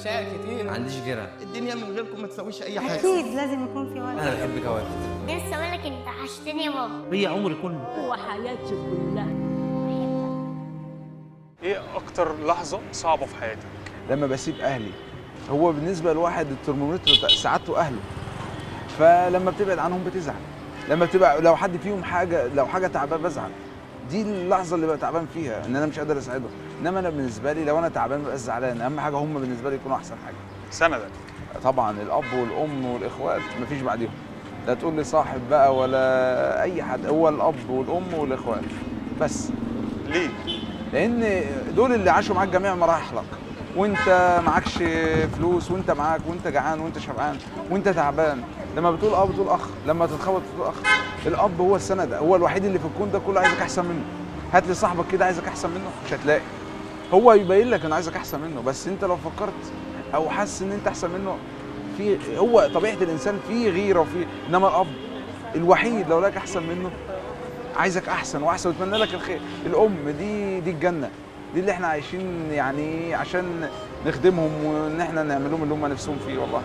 مشاعر كتير. ما عنديش غيرها. الدنيا من غيركم ما تسويش اي حاجة. اكيد لازم يكون في وقت. انا بحبك يا وفد. لسه اقول لك انت وحشتني يا بابا. هي عمري كله وحياتي كلها. ايه اكتر لحظة صعبة في حياتك؟ لما بسيب اهلي. هو بالنسبة لواحد الترمومتر سعادته اهله، فلما بتبعد عنهم بتزعل. لما بتبقى لو حد فيهم حاجة، لو حاجة تعبان بزعل. دي اللحظة اللي ببقى تعبان فيها ان انا مش قادر اساعدهم. انما انا بالنسبة لي لو انا تعبان ببقى زعلان، اهم حاجة هم بالنسبة لي يكونوا احسن حاجة. سندك؟ طبعا الاب والام والاخوات مفيش بعديهم، لا تقول لي صاحب بقى ولا اي حد، هو الاب والام والاخوات بس. ليه؟ لان دول اللي عاشوا معاك جميع مراحلك، وانت معكش فلوس وانت معاك، وانت جعان وانت شبعان وانت تعبان. لما بتقول اه بتقول اخ، لما تتخبط بتقول اخ. الاب هو السند، هو الوحيد اللي في الكون ده كله عايزك احسن منه. هات لي صاحبك كده عايزك احسن منه، مش هتلاقي. هو يبين لك انا عايزك احسن منه، بس انت لو فكرت او حاسس ان انت احسن منه، في هو طبيعة الانسان فيه غيره وفي، انما الاب الوحيد لو لك احسن منه عايزك احسن واحسن ويتمنى لك الخير. الام دي الجنة، دي اللي احنا عايشين يعني عشان نخدمهم وان احنا نعمل لهم اللي هم نفسهم فيه والله.